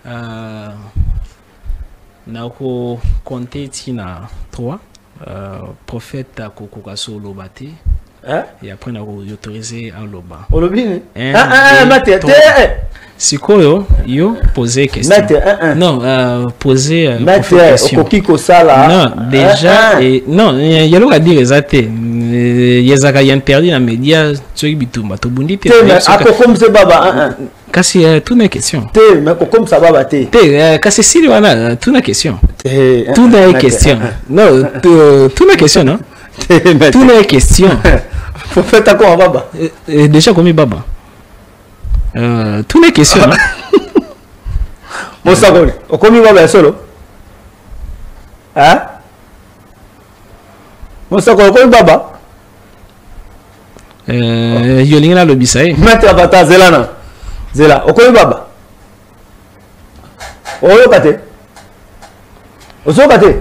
Euh, nako compter ti na 3 euh, prophète akokoka so oloba te Hein? Et après nako autoriser aloba. Olobi nini? Un, Ah, ah, deux, Maître, trois. te, eh. Sikoyo yo poser question. Maître, un, un. Non, poser Maître, prophète question. okoki kosala. Non, déjà Un, un. et non, yalo ka dire eza te. Yezaka ya interdit na média soki bitumba tobundi te. Te, mais akokomisa baba, un, un. Kasi tuna question. Te, mais kokomisa baba te. Te, kasi sili wana tuna question. Te, Tuna maître, question. un, un. Non, tuna question non? Te, maître. Tuna question. Prophète akoma baba. Déjà komi baba. Tuna question non? Mosakoli, okomi baba ya solo? Hein? Mosakoli okomi baba? Yo lingi nalobisa ye. Maître Avatar, zela na. Zela, okomi baba? Oyoka te? Ozoyoka te?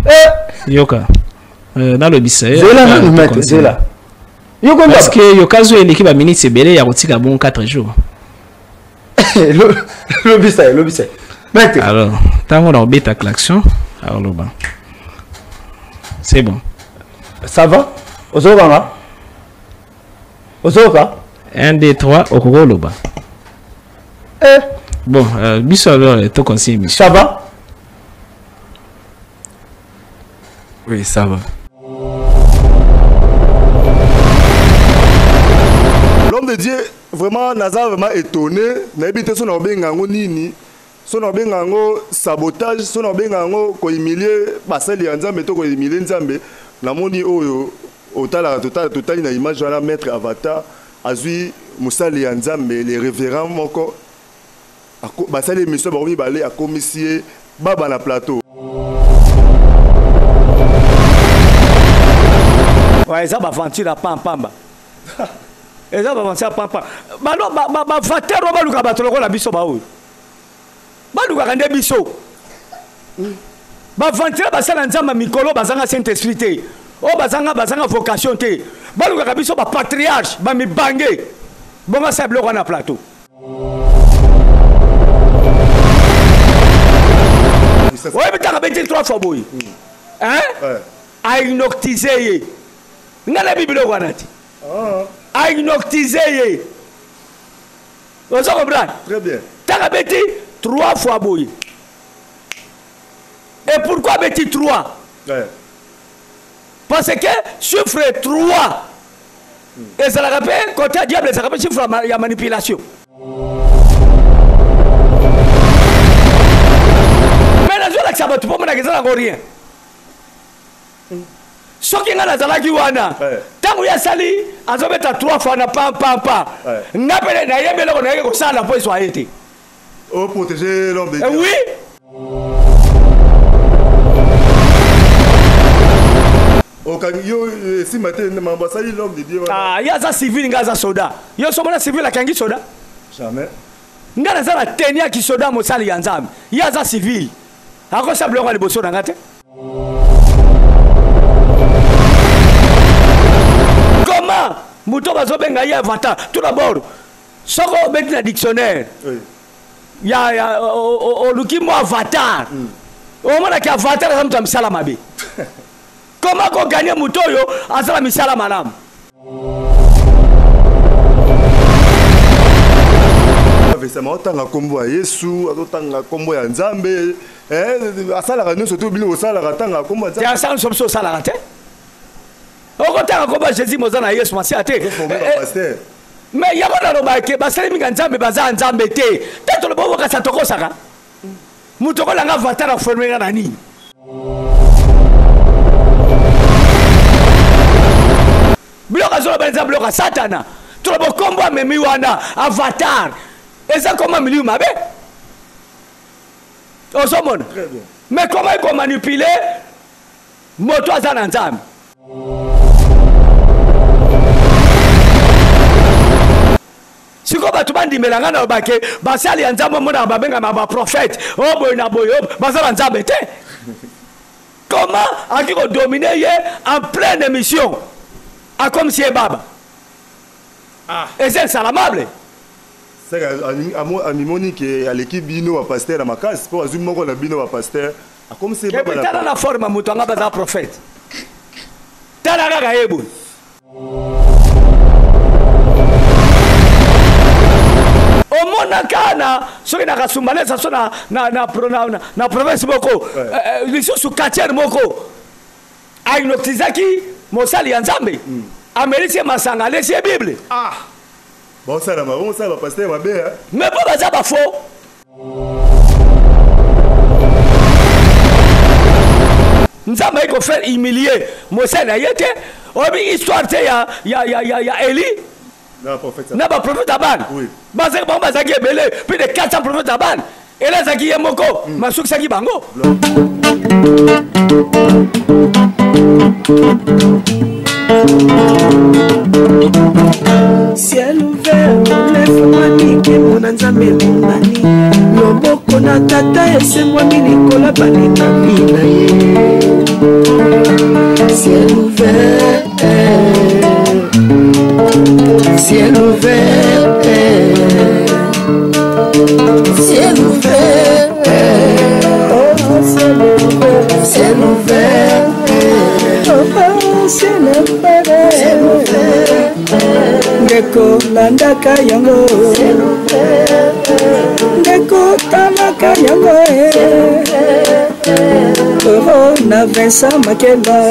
Eh! Yoka. Nalobisa ye. Zela nanu, maître, zela. Yo komi Parce baba? que yoka zo eleki ba minutes ebele ya kotika bon 4 jours. Lobisa ye, lobisa ye. Maître. Alors, tango na obeta klaxon, alors loba. C'est bon. Ça va? Ozoyoka nga? Ozoyoka? 1, 2, 3, okoko loba. Eh. Bon, biso alors, to continue émission. Ça va? Oui, ça va. L'homme de Dieu, vraiment, naza vraiment étonné. Nayebi te so na obenga yango nini, so na obenga yango sabotage, so na obenga yango kohumilie basali ya Nzambe to kohumilie Nzambe. Namoni oyo otalaka, totali na image wana, maître Avatar azwi mosali ya Nzambe, le révérend moko, basali émission bango mibale, akomisi ye baba na plateau. Ouais, eza baventure ya pampamba. Eza baventure ya pampamba. Bano, ba, ba, ba, vater oyo baluka bato lokola biso ba oyo. Balukaka nde biso. Baventure basala Nzambe ya mikolo, bazanga Saint-Esprit te. Oyo bazanga vocation te. Balukaka biso ba patriarche, ba mibange. Bongo asala biloko wana na plateau. Oyebi ntango abeti 3 fois boye. Hein? Ouais. A inoctisé ye. Nga nayebi biloko wana te. Ah. A inoctisé ye. Ozo comprendre? Très bien. Ntango abeti 3 fois boye. Et pourquoi abeti 3? Ouais. Parce que chiffre 3, ezalaka pe côté ya diable, ezalaka pe chiffre ya manipulation. Mais nazolakisa bato mpo monaka eza nango rien. Soki nga nazalaki wana, Ouais. ntango ye asali, azobeta 3 fois na pam, pam, pam. Ouais. Nga pene nayebi eloko nayeki kosala mpo ezwa ye te. Oh, protéger l'homme de Eh Dieu. oui. Okangi yo, simba te, mambo asali l'homme de Dieu wana. Ah, ye aza civil, nga aza soda. Yo so mona civil akangi soda? Jamais. Nga naza na tenue ya kisoda mosali ya Nzambe. Ye aza civil. Akosa biloko ya liboso na nga te. Comment moto bazobenga ye avatar? Tout d'abord, soko obeti na dictionnaire, Oui. ya, ya, o, o, o, oluki mo avatar. Omonaki avatar aza moto ya misala mabe. Comment ko gagner moto oyo azala misala malamu? Avesama otanga kombo ya Yesu, azotanga kombo ya Nzambe. Asalaka nyonso to bino osalaka tanga kombo ya Nzambe. Te, asala nyonso biso osalaka te. Okotanga kombo ya Jésus moza na Yesu Masiya te. Ozo former ba pasteur. Mais yango nalobaka ke basali mingi ya Nzambe baza ya Nzambe te. Te toloba okokasa tokosaka. Moto okolanga avatar aforme nga na nini? Biloko azoloba eza biloko ya Satana. Toloba kombo amemi wana avatar. Eza koma milieu mabe. Ozomona? Très bien. Mais comment il manipuler moto aza na Nzambe? Siko bato bandimela nga na lobake, basali ya Nzambe omonaka babengama ba prophète, oh boye na boye, oh, baza na Nzambe te. Comment akoki kodominer ye en pleine émission? Akomisi ye baba. Ah. Eza insalamable. Saka amimoni ke aleki bino ba pasteur na makasi po azwi moko na bino ba pasteur akomisi ye tala na forme moto anga baza prophète. Tala kaka ye boye. Omonaka na soki na kasumbalesa so na, na, na, na, na, na province moko eh, eh, lisusu quartier moko ahypnotisaki mosali ya nzambe mm. amelisi ye masanga alesi ye bible ah. Bosala ma bosala ba pasteur mabe hein. Mais po baza ba faux. Nzambe ayi ko faire humilier mosali na ye te. Oyebi histoire te ya ya ya ya, ya Eli na ba prophète ya Baal. Oui. Bazaki bango bazaki ebele plus de 400 prophètes ya Baal. Eli azalaki ye moko mm. masukisaki bango. Ciel ouvert olefungwami nkembo na nzambe emonani loboko na tata esembwami likolo balekami na ye ciel ouvert ciel ouvert ciel ouvert oh, ciel ouvert ciel ouvert oh, ciel ouvert ciel ouvert ndeko landaka yango ndeko talaka yango oh, na Vincent Makela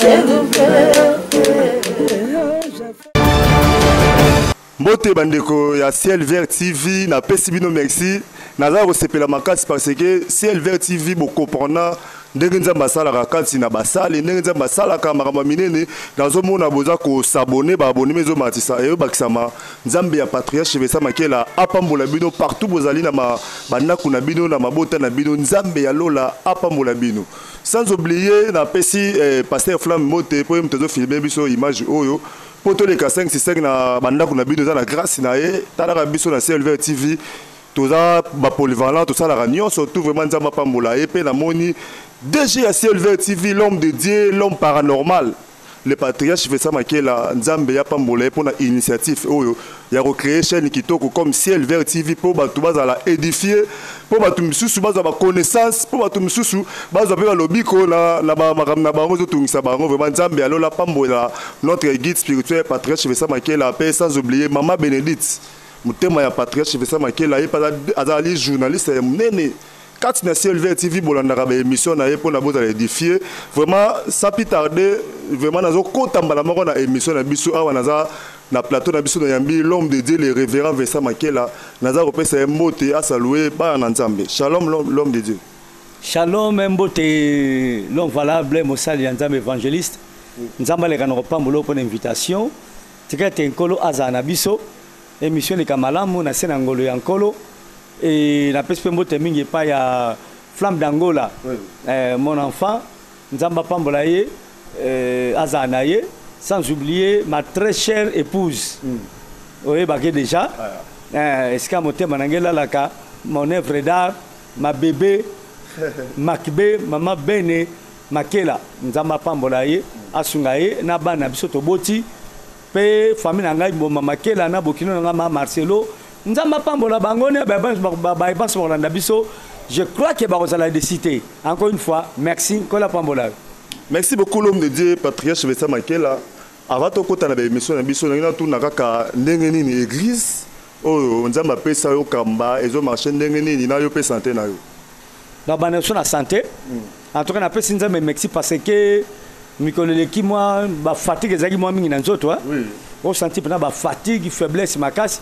Mbote bandeko ya Ciel Vert TV, napesi bino merci. Naza kosepela makasi parce que Ciel Vert TV bokoprena ndenge Nzambe asalaka kati na basali, ndenge Nzambe asalaka makambo ya minene. Nazomona boza kosabone, ba abonnement ezomatisa eyobakisama. Nzambe ya Patriarche Vincent Makela apambola bino partout bozali na bandako na bino na mabota na bino. Nzambe ya lola apambola bino. Sans oublier napesi eh, Pasteur Flamme mbote po ye moto azofilme biso image oyo. Po toleka 5 sur 5 na bandako na bino eza na grâce na ye. Talaka biso na Ciel Vert TV. Toza ba polyvalent, tosalaka nyonso tout vraiment Nzambe apambola ye. Pe namoni DG ya Ciel Vert TV, l'homme de Dieu, l'homme paranormal, le patriarche Vincent Makela, Nzambe ya pambola ye pona initiative oyo ya ko créer chaîne kitoko comme Ciel Vert TV po bato bazala édifier, po bato misusu bazwa ba connaissance, po bato misusu bazwa pe ba lobiko na, na ba makambo na bango ezotungisa bango. Vraiment Nzambe ya lola pambola notre guide spirituel patriarche Vincent Makela, pe sans oublier Mama Bénédicte motema ya patriarche Vincent Makela, ye pe azali journaliste ya monene kati na Ciel Vert TV. Bolandaka ba émission na ye pona bozala édifié. Vraiment sans plus tarder, vraiment nazo kota mbala moko na émission na biso awa. Naza na plateau na biso na yambi l'homme de Dieu, le révérend Vincent Makela. Naza kopesa ye mbote, asaluer bana na Nzambe. Shalom l'homme de Dieu. Shalom mbote l'homme valable, mosali ya Nzambe évangéliste. Nzambe aleka na kopambola mpo na invitation. Tika ete Nkolo azala na biso. Émission eleka malamu na se na ngolo ya Nkolo. Et napesi mpe mbote mingi epai ya Flamme d'Angola. Oui. Mon enfant, Nzambe apambola ye, azala na ye, sans oublier ma très chère épouse. Oyebaki déjà. Esika motema na ngai elalaka, mon œuvre d'art, ma bébé, Makbe, mama Bene Makela. Nzambe apambola ye, asunga ye na bana biso toboti. Pe famille na ngai Mboma Makela na bokilo na ngai ma Marcelo. Nzambe apambola bango ne ba ba ba ba bakolanda biso. Je crois que bakozala décidé. Encore une fois, merci. Nkolo apambola. Merci beaucoup l'homme de Dieu Patriarche Vincent Makela. Avant tokota na ba émission na biso, ndenge natuna kaka ndenge nini église oyo Nzambe apesa yo kamba ezo marcher ndenge nini na yo pe santé na yo. Na bana biso na santé. En tout cas napesi Nzambe merci parce que mikolo eleki mwa ba fatigue ezalaki mwa mingi na nzoto, hein. Oui. Osenti mpena ba fatigue, faiblesse makasi.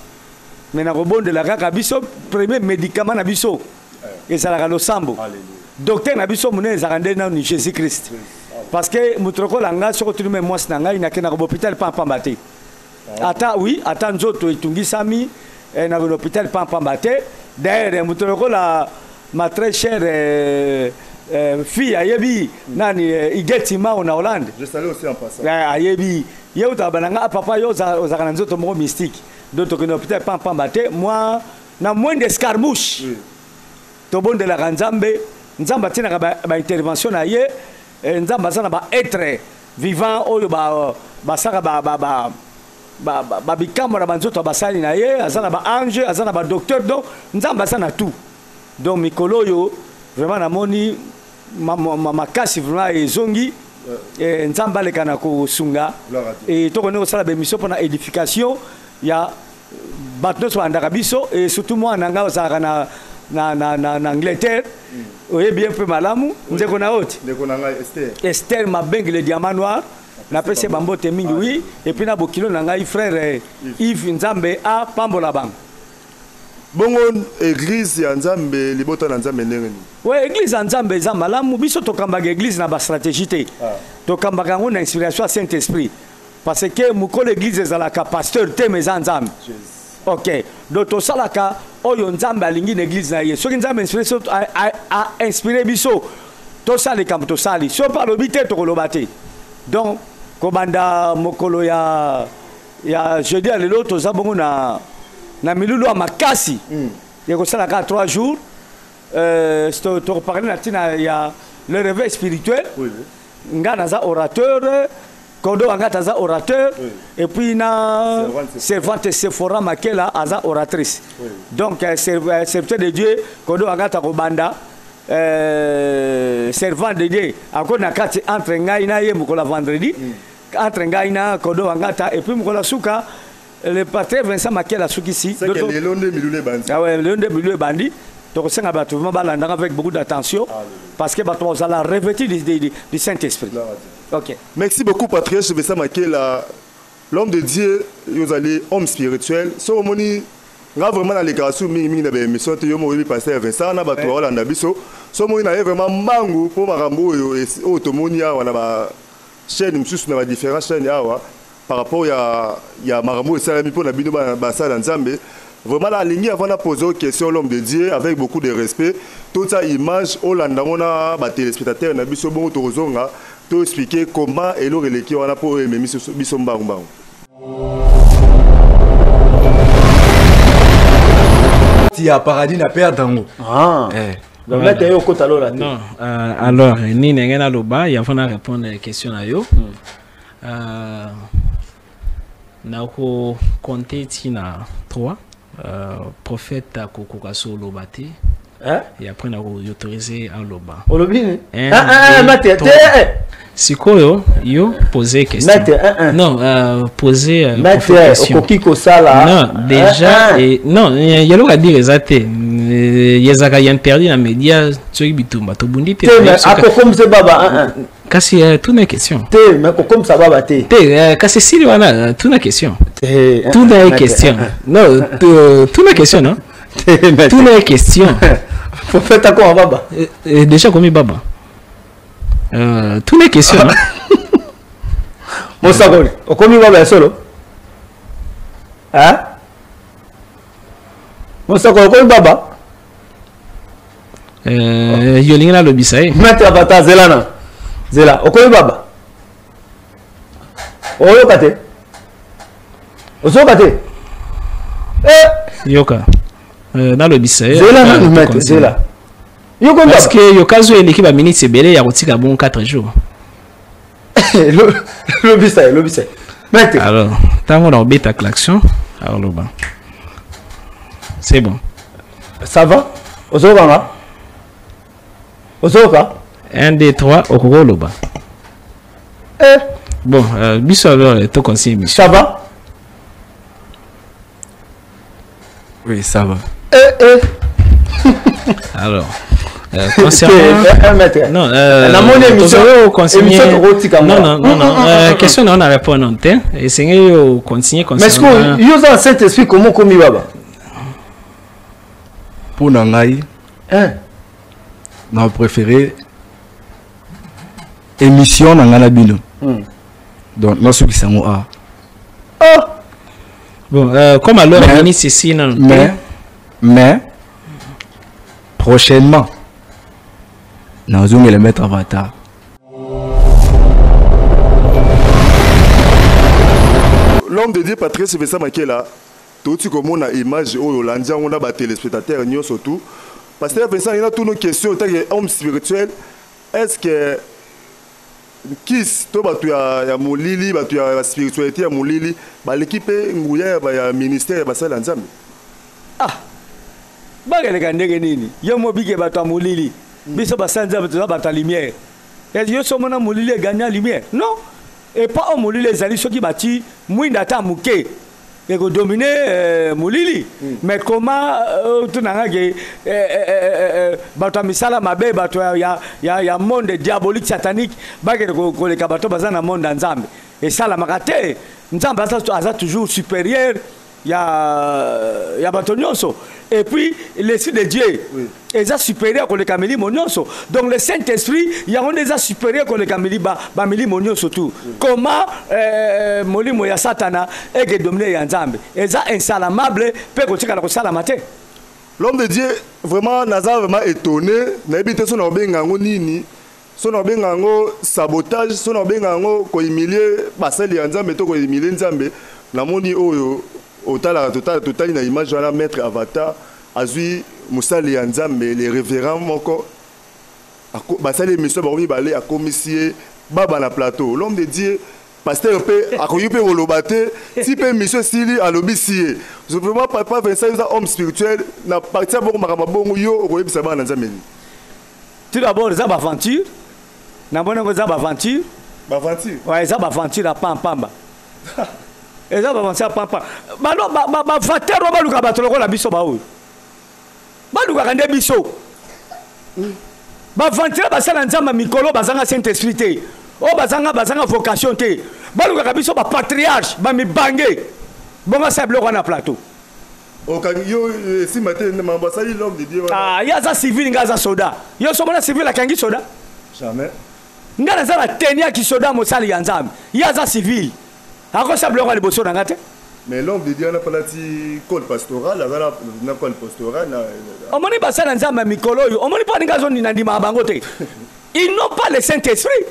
Mais nakobondela kaka biso premier médicament na biso ezalaka losambo. Docteur na biso monene ezalaka nde nanu Jésus Christ. Parce que moto lokola ngai soki otuni me mwasi na ngai nakendaka ba hôpital pampamba te. Ata oui, ata nzoto etungisami, na hôpital pampamba te. D'ailleurs moto lokola ma très chère fille ayebi nani, Huguette Mao na Hollande. Je salue aussi en passant. Ayebi ye utaka bananga, ah, papa yo ozalaka na nzoto moko mystique. Donc tokende hôpital pampamba te. Moi na moins d'escarmouche. Oui. Tobondelaka Nzambe, Nzambe atinaka ba intervention na ye, Nzambe aza na ba être vivant oyo ba basaka ba, ba, ba, Babikambo na banzoto ya basali na ye, aza na baange, aza na badocteur, donc Nzambe aza na tout. Donc mikolo oyo vraiment namoni makasi vraiment ezongi. Nzambe aleka na kosunga e tokondi kosala baémission mpona édification ya bato nyonso balandaka biso, et surtout mwana na ngai ozalaka na Angleterre. Oyebi ye mpe malamu, ndeko na yo ti. Ndeko na ngai Esther. Esther Mabengi, le diamant noir, napesi ye bambote mingi. Oui, et puis na bokilo na ngai, frère Yves, Nzambe apambola bango. Bongo église ya Nzambe, libota na Nzambe, ndenge nini? We, église ya Nzambe eza malamu. Biso tokambaka église na bastratégie te, tokambaka yango na inspiration ya Saint Esprit, parce que mokolo église ezalaka pasteur te, mais eza Nzambe. Ok, donc tosalaka oyo Nzambe alingi na église na ye. Soki Nzambe inspire so, ainspire biso tosala likambo, tosali. So mpe alobi te, tokoloba te. Donc kobanda mokolo ya jeudi ya lelo, toza bongo na milulu ya makasi ekosala kaka 3 jours. Tokoparle na ntina ya le réveil spirituel. Nga naza orateur, Kodo Wangata aza orateur, et puis na servante Sephora Makela aza oratrice. Donc serviteur de Dieu Kodo Wangata kobanda, servant de Dieu akoti na kati entre ngai na ye mokolo ya vendredi, entre ngai na Kodo Wangata, et puis mokolo ya suka, le pasteur Vincent Makela asukisi. Lelo nde milulu ebandi. Ah ouais, lelo nde milulu ebandi. Tokosenga bato vraiment balandanga avec beaucoup d'attention, parce que bato bazala revêtu du Saint-Esprit. Ok. Merci beaucoup, patriarche Vincent Makela, l'homme de Dieu. Yo ozali homme spirituel. So omoni nga vraiment nalekaka su mingimingi na baémission te. Yo mo oyebi, pasteur Vincent, na bato baolanda biso, so omoni na ye vraiment mbangu mpo makambo oyo oyo tomoni awa na bachaîne mosusu, na badifférent chaîne awa, par rapport ya makambo oyo esalami mpo na bino basala Nzambe. Vraiment nalingi, avant na poser une question, l'homme de Dieu, avec beaucoup de respect, toute image olanda ngo na batéléspectateur na biso. Bongo tokozonga to expliquer comment eloko eleki wana mpo oyo ememi biso mbangu mbangu. Ti ya paradis na perdre yango. Ah. Eh. Donc là, t'es okota lola te. Non, alors nini ndenge naloba ya fo na répondre question na yo, nakokonte ntina 3. Prophète akokoka so oloba te. Hein? Et après nakoautoriser aloba. Olobi nini? Un, Ah, ah, deux, Maître, trois. te. Sikoyo yo poser question. Maître, un, un. Non, poser Maître, prophète question. okoki kosala. Non, déjà. Ah, ah. Et non, yaloka dire eza te. Ezalaka ya interdit na média. Soki bitumba tobundi te. Te, mais akokomisa baba, un, un. Kasi tuna question. Te, mais kokomisa baba te. Te, kasi esili wana, tuna question. Te, un, tuna un, ye maître, question. un, un. Non, tuna question, non. Te, maître. Tuna ye question. Prophète akoma baba. Déjà komi baba, tuna question, non. Mosakoli, okomi baba ya solo? Hein? Mosakoli, okomi baba? Yo olingi nalobisa ye. Maître Avata, zela na zela. Okomi baba? Oyoka te, ozoyoka te. Eh, yoka, nalobisa ye. Zela nanu, maître, zela. Yokomi parce baba. Que yoka zo eleki baminutes ebele ya kotika bon 4 jours. Lobisa ye, lobisa ye, maître. Alors ntango na kobeta klaxon, aloba c'est bon. Ça va? Ozoyoka nga? Ozoyoka? 1 2 3, okoki oloba. Eh. Bon, biso alors tocontinue émission. Ça va? Oui, ça va. Eh, eh. Alors concernant Eh, eh, maître. Non, Namoni émission continuer. émission tokotika. Non, non, non, non, question na on a répondre te, esengeli ocontinue. Mais est-ce Concernant que yo oza na Saint Esprit? Komo okomi baba? Mpo na ngai, Hein? na préféré émission na ngai na bino, donc nasukisa yango a Oh. Bon, comme alors ministre ici, non. Mais prochainement nazongela maître Avatar. L'homme de Dieu Patrice Vincent Makela, touti komona image oyo olandi yango na batéléspectateur nyonso tout. Pasteur Vincent, ina tuna question tant que homme spirituel, est ce que Kis to bato ya molili, bato ya spiritualité ya molili baleki mpe nguya ya ministère ya basali ya Nzambe? Ah, bakeleka ndenge nini? Yo mobike bato ya molili, biso basali Nzambe toza bato ya lumière. Yo so omona molili eganya lumière? Non, epa oyo molili ezali, soki bati mwinda ata moke, ekodomine molili. Mais comment tunanga ke bato ya misala mabe, bato ya monde diabolique, satanique, bakende koleka bato baza na monde ya Nzambe? Esalamaka te. Nzambe aza toujours supérieur ya bato nyonso. Et puis l'esprit de Dieu eza supérieur koleka milimo nyonso. Donc le Saint Esprit yango nde eza supérieur koleka bamilimo nyonso tout. Comment molimo ya Satana eke domine ya Nzambe? Eza insalamable mpe kotikala kosalama te. L'homme de Dieu, vraiment naza vraiment étonné. Nayebi te so na obenga yango nini, so na obenga yango sabotage, so na obenga yango kohumilie basali ya Nzambe to kohumilie Nzambe. Namoni oyo otalaka, totali na image wana, maître Avatar azwi mosali ya Nzambe, le révérend moko, basali émission bango mibale, akomisi ye baba na plateau. L'homme de Dieu, pasteur mpe akoki mpe koloba te ti mpe émission esili, alobisi ye. Vraiment, papa Vincent, eza homme spirituel na parti ya bongo, makambo bongo, yo okoyebisa bana na Nzambe nini? Tout d'abord, eza baaventure. Namoni yango eza baaventure. Baaventure? Ouais, eza baaventure ya pampamba, eza baaventure ya pampamba. Balo bavatere oyo baluka bato lokola biso, baoyo balukaka nde biso baventure. Basala Nzambe mikolo bazanga Saint Esprit te, oyo bazanga vocation te, balukaka biso bapatriarche, bamibange bongo, asala biloko wana na plateau. Okangi yo esimba te makambo asali l'homme de Dieu wana? Ah, ye aza civil, ngai aza soda. Yo so omona civil akangi soda? Jamais. Ngai naza na teni ya kisoda, mosali ya Nzambe. Ye aza civil, akosala biloko ya liboso na nga te. Mais l'homme de Dieu wana palati col pastoral, aza na col pastoral na Omoni, basala ya Nzambe ya mikolo oyo, omoni mpo aninga azonina, ndimaka bango te. Ils n'ont pas le Saint Esprit.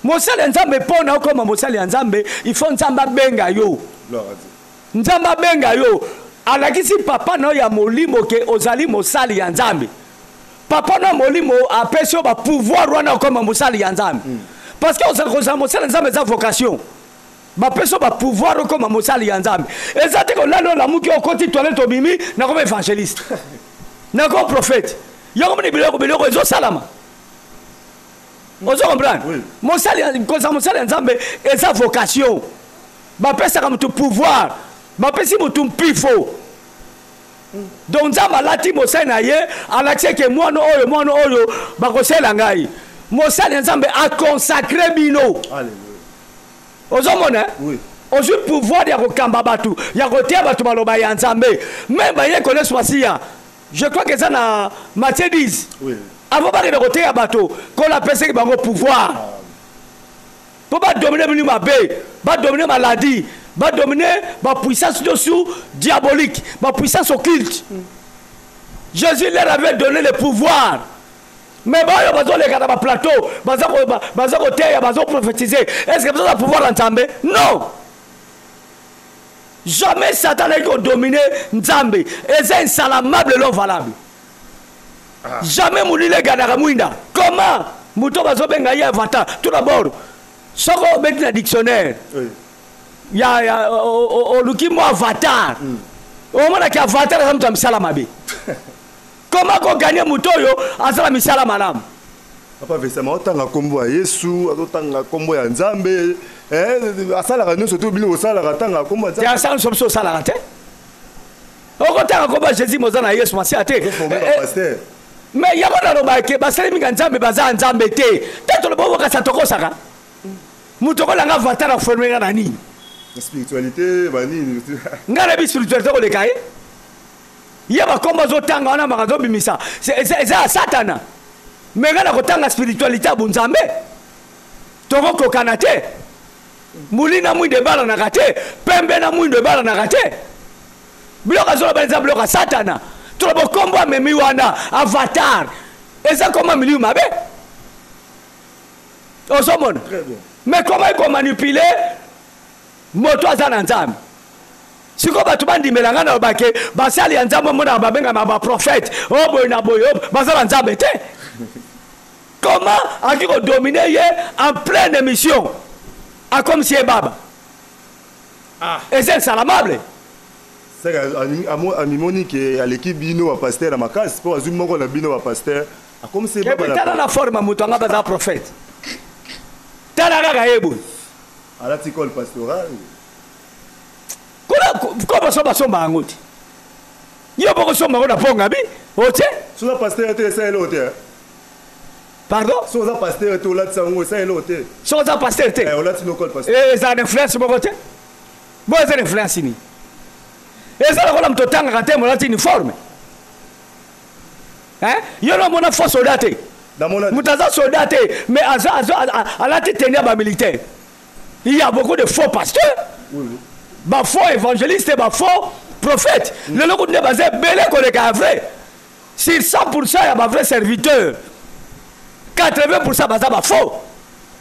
Mosali ya Nzambe, mpo na okoma mosali ya Nzambe, il faut Nzambe abenga yo. Gloire à Dieu. Nzambe abenga yo, alakisi papa na yo ya molimo ke ozali mosali ya Nzambe. Papa na molimo apesi yo bapouvoir wana okoma mosali ya Nzambe, parce que ozali kozala mosali ya Nzambe eza vocation. Bapesi yo bapouvoir okoma mosali ya Nzambe. Eza te kolala, olamuki, okoti toilette, obimi, nakoma évangéliste, nakoma prophète. Yango moni biloko ezosalama. Ozo comprendre? Oui. Mosali, kozala mosali ya Nzambe eza vocation. Bapesaka motu pouvoir, bapesi motu mpifo. Donc Nzambe alati mosali na ye, alakisi eke mwana oyo, mwana oyo bakosala ngai mosali ya Nzambe, aconsacre bino. Alléluia. Ozomona, eh? Oui. Ozwi pouvoir ya kokamba bato, ya koteya bato maloba ya Nzambe. Me bayekoli Yesu Masiya, je crois que eza na Matthieu 10, avant bakende koteya bato, kola apesaki bango pouvoir mpo badomine bino mabe, badomine maladie, badomine bapuissance nyonso diabolique, bapuissance occulte. Jésus leur avait donné le pouvoir. Mais baoyo bazoleka na baplateau, baza koteya, bazoprophétise, est ce que baza na pouvoir ya Nzambe? Non, jamais. Satan ayaki kodomine Nzambe, eza insalamable, non valable. Jamais molili eganaka mwinda. Comment moto bazobenga ye Avatar? Tout d'abord, soki obeti na dictionnaire ya oluki mwa avatar, omonaki avatar aza moto ya misala mabe. Comment koganye moto oyo aza na misala malamu? Papa Vincent aotanga nkombo ya Yesu, azotanga nkombo ya Nzambe, asalaka nyonso to bino osalaka, atanga nkombo ya Nzambe. Asala nyonso biso osalaka te. Okotanga nkombo ya Jésus, moza na Yesu Masiya te. Ozoforme bapasteur. Mais yango nalobaka ke basali mingi ya Nzambe baza ya Nzambe te. Te, toloba okokasa, tokosaka moto okolanga avatar aforme nga na nini? Na spiritualité banini? Ngai nayebi spiritualité koleka ye. Ye bakombo azotanga wana, maka azobimisa, eza ya Satana. Me ngai nakotanga spiritualité ya bonzambe. Tokokokana te. Moli na mwindo ebalanaka te, pembe na mwindo ebalanaka te. Biloko azoloba eza biloko ya Satana. Toloba kombo amemi wana avatar eza koma miliu mabe. Ozomona? Mais comment ekomanipule moto aza na Nzambe? Sikoyo bato bandimela ngai, naloba ke basali ya Nzambe omonaka babengama baprofete oyo boye na boye, oyo baza na Nzambe te. Comment akoki kodomine ye en pleine émission, akomisi ye baba? Ah. Eza insalamable. Seka amimoni ke aleki bino bapasteur na makasi, mpo azwi moko na bino bapasteur, akomisi ye baba. Tala na forme ya moto anga, baza prophète. Tala kaka ye boye. Alati col pastoral. Kuna ko basomba basomba yango te. Yo bokosomba yango na ponga bi otie. Soza pasteur te, esa eloko te. Pardon? Soki oza pasteur te, olatisa yango, esa eloko te. Soki oza pasteur te. Eh, olati no col pasteur. Eh, ezala na influence moko te. Bo eza na influence nini? Eza lokola moto otangaka te, molati uniforme. Hein? Yo na mona faux soldat te. Moto aza soldat te, mais aza aza alati tenue ya ba militaire. Il y a beaucoup de faux pasteurs. Oui, oui. Ba faux évangélistes, ba faux prophètes. Lelo kutu nde baza ebele koleka ya vrai. Sur 100% ya ba vrai serviteur, 80% baza ba faux.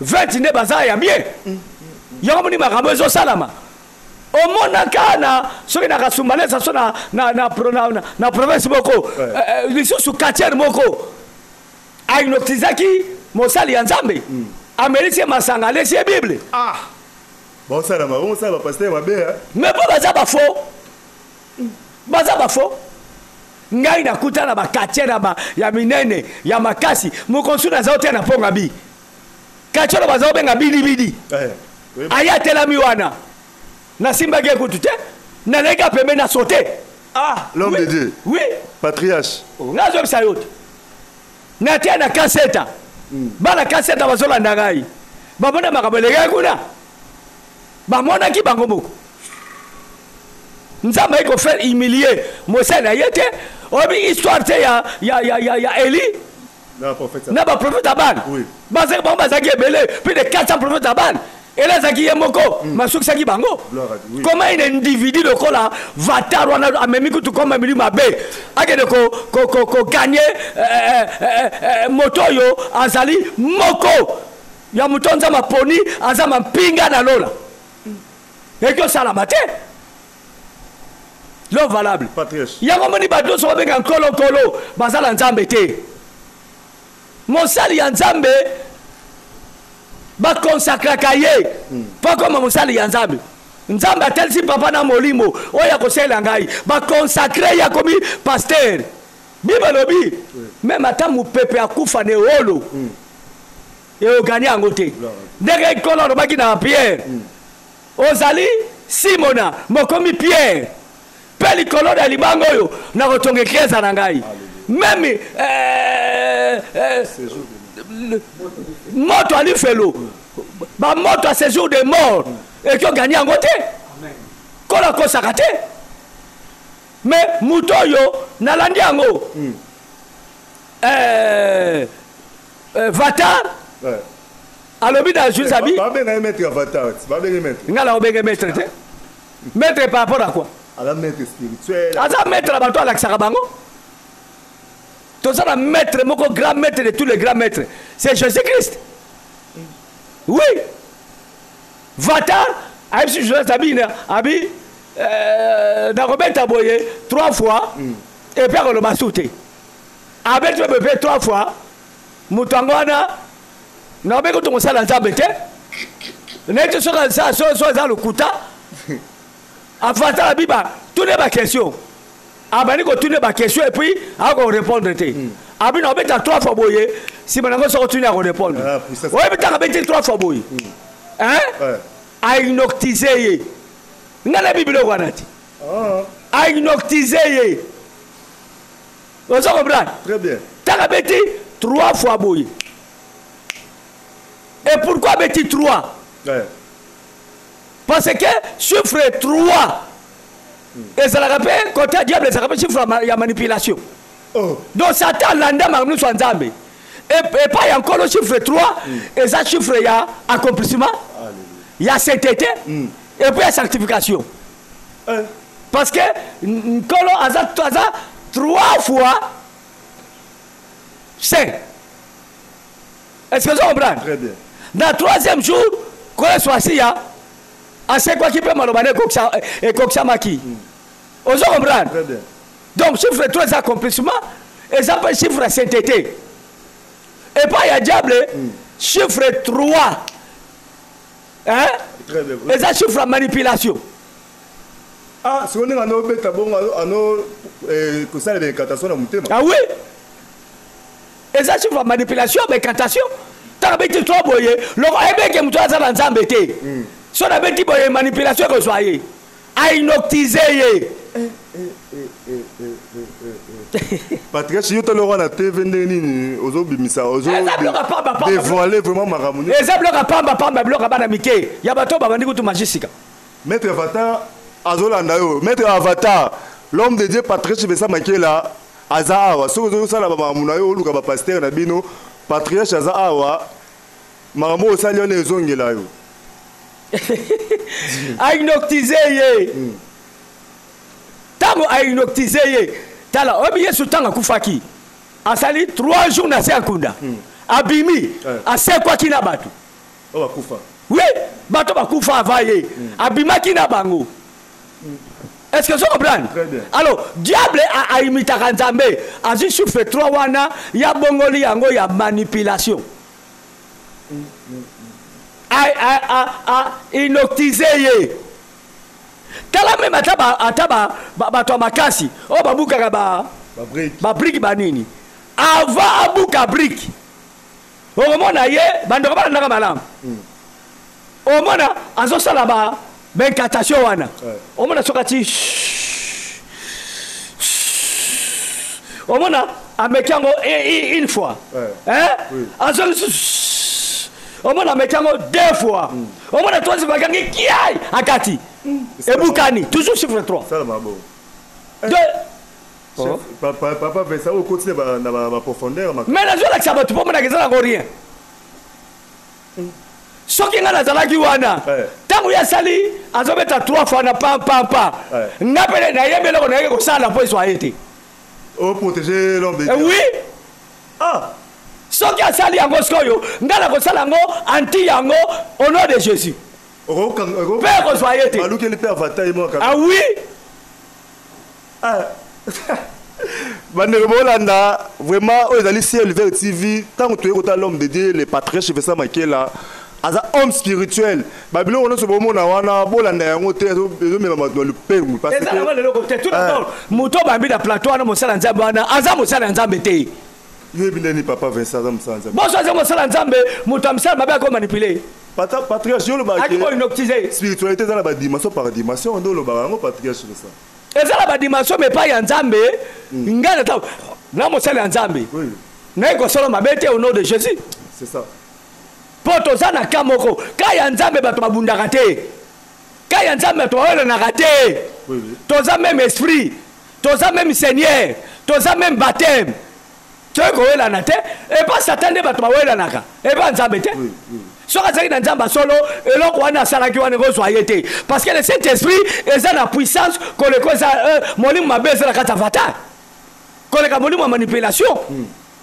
20 nde baza ya bien. Yango moni makambo ezosalama. Omonaka na soki na Kasumbalesa, so na, na, na, na, na, na province moko, ouais. Lisusu quartier moko ahypnotisaki mosali ya Nzambe, amelisi ye masanga, alesi ye Bible. Ah. Bosala ma, bosala ba pasteur mabe. Mais po baza ba faux. Baza ba faux. Ngai nakuta na ba quartier na ba ya minene ya makasi, mokonsu naza otia na ponga bi. Quartier oyo baza obenga bidi bidi. Aya atelami wana. Nasimbaki ekutu te. Naleki pembeni na sauter. Ah, l'homme oui. de Dieu. Oui. Patriarche. Oh, nazobisa yo te. Natia na kaseta. Bana kaseta bazolanda ngai. Bamona makambo elekaki kuna. Bamonaki bango moko. Nzambe ayei kofaire humilier mosali na ye te. Oyebi histoire te ya, ya, ya, ya, ya Eli na baprofete ya Baal. Oui. Bazalaki bango, bazalaki ebele, plus de 400 prophètes ya Baal. Eli azalaki ye moko, masukisaki bango. Gloire à Dieu, oui. Comment un individu lokola Vatar wana amemi kutu koma milimo mabe, akende koganye moto oyo azali moko ya moto Nzambe aponi, aza mampinga na lola? Eki osalama te. Lo valable. Patrice. Yango moni bato nyonso babenga nkolo nkolo, baza na Nzambe te. Mosali ya Nzambe bakonsakraka ye mpo akoma mosali ya Nzambe. Nzambe atelisi papa na molimo oyo akosalela ngai, bakonsakre ye, akomi pasteur. Bible elobi meme ata mopepe akufa na ewolo, eoganye yango te. Ndenge Nkolo alobaki na Pierre, ozali Simona, mokomi Pierre, mpe likolo na libanga oyo nakotonga eklezia na ngai. Meme moto ya lifelo, bamoto ya séjour de mort eki oganye yango te. Nkolo akosaka te. Mais moto oyo nalandi yango, Vatar alobi na Jules abi Babenga ye maître Avatar, babenga maître. Nga na obenge maître te. Maître par rapport à quoi? Aza maître spirituel. Aza maître na bato, alakisaka bango. Toza na maître moko, grand maître de tous les grands maîtres, c'est Jésus Christ. Oui, Vatar ayebisi Joseph Sabine abi nakobeta boye trois fois, et puis akoloba su te. Abeti mpe mpe trois fois. Moto yango wana nakobengi kutu mosala Nzambe te. Neti soki aza so aza lokuta. Avatar abi ba tune ba question, abandi kotune ba question et puis akorépondre te. Abi na obeta trois fois boye, nsima nango soki otuni akorépondre. Ah, puissance. Oyebi ntango abeti trois fois boye, hein? Ahypnotise ye. Ngai nayebi biloko wana te. Ahypnotise ye, ozo comprendre? Très bien. Ntango abeti trois fois boye, et pourquoi abeti trois? Parce que chiffre 3 ezalaka mpe côté ya diable, ezalaka mpe chiffre ya manipulation. Oh. Donc Satan alanda makambo nyonso ya Nzambe. Epai ya Nkolo, chiffre 3 eza chiffre ya accomplissement, ya sainteté et puis ya sanctification. Parce que Nkolo aza trois fois saint. Est-ce que vous comprenez? Très bien. Dans le troisième jour, Nkolo Yesu Masiya asekwaki mpe maloba na ekokisamaki. Ozo comprendre? Très bien. Donc chiffre 3 eza accomplissement, eza mpe chiffre ya sainteté. Epai ya diable, chiffre 3, hein? Eza chiffre ya manipulation. Ah, sikoyo ndenge anobeta bongo, ano kosala baincantation na motema. Ah oui, eza chiffre ya manipulation, baincantation. Ntango abeti 3 boye, loko ayebeke moto aza na Nzambe te. So nabeti boye, manipulation ekozwa ye, ainoctise ye. Patriarche, yo tala wana TV, ndenge nini ozobimisa, Eza biloko ya pamba pamba. Dévoiler vraiment makambo nyonso. Eza biloko ya pamba pamba, biloko ya bana mike, ya bato oyo babandi kutu magie sika. Maître Avatar azolanda yo. Maître Avatar, l'homme de Dieu Patriarche Vincent Makela aza awa. Soki ozosala bamakambo na yo, oluka bapasteur na bino. Patriarche aza awa, makambo oyo osali wana ezongela yo. Ainoctise ye. Ntango ainoctise ye, tala, oyebi Yesu ntango akufaki, asali 3 jours na se ya nkunda, abimi, asekwaki na bato. Oyo bakufa. Oui, bato bakufa avant ye, abimaki na bango. Est-ce que vous comprenez? Très bien. Alors, diable aimitaka Nzambe, azwi chiffre 3 wana ya bongoli yango ya manipulation. A inoctise ye. Tala, même ata bato ya makasi oyo babukaka Babrique. Babrique banini, avant abuka brique, okomona ye, bandeko balandaka malamu, omona azosala ba baincantation wana. Omona soki ati, omona ameki yango une fois. Hein? Azongi lisusu, omona ameki yango deux fois, omona troisième fois akangi kiai, akati, ebukani, toujours chiffre 3. Salama bongo. Deux. Chef, papa, papa Vincent, okoti na ba profondeur. Mais nazolakisa bato mpo monaka eza nango rien. Soki ngai nazalaki wana, ntango ye asali, azobeta trois fois na pam pam pam, nga mpe nayebi eloko nayeki kosala mpo ezwa ye te. Oprotéger l'homme de Eh Dieu. Oui. Ah. Soki asali yango sikoyo, ngai nakosala yango anti yango au nom de Jésus, mpe ekozwa ye te. Balukeli mpe Avatar ye moko. Ah oui. Ah. Bandeko bolanda, vraiment oyo ezali Ciel Vert TV. Ntango toyei kotala l'homme de Dieu, le patriarche Vincent Makela, aza homme spirituel. Babiloko nyonso bomona wana, bolanda yango te, ezomema bato na lupengu parce Eza que nango leloko te. Tout d'abord, moto obambi na plateau wana, mosala Nzambe wana aza mosala ya Nzambe te. Yoyebi ndeni papa Vincent aza mosala Nzambe? Boso aza mosala Nzambe, moto ya misala mabe akomanipule. Patriarche, yo olobaka Aki koinoctise. Spiritualité eza na badimension par dimension, nde olobaka yango, patriarche Vincent. Eza na badimension, mais epai ya Nzambe, ngai nata na mosala ya Nzambe, naye kosala mabe te au nom de Jésus. C'est ça. Mpo toza na ka moko, ka ya Nzambe bato babundaka te, ka ya Nzambe bato bawelanaka te. Toza même esprit, toza même Seigneur, toza même baptême, toyei kowelana te. Epa Satan nde bato bawelanaka, epa Nzambe te. Soki azalaki na Nzambe solo, eloko wana asalaki wana ekozwa ye te, parce que le Saint Esprit eza na puissance koleka eza molimo mabe eza na kati ya Avatar, koleka molimo ya manipulation,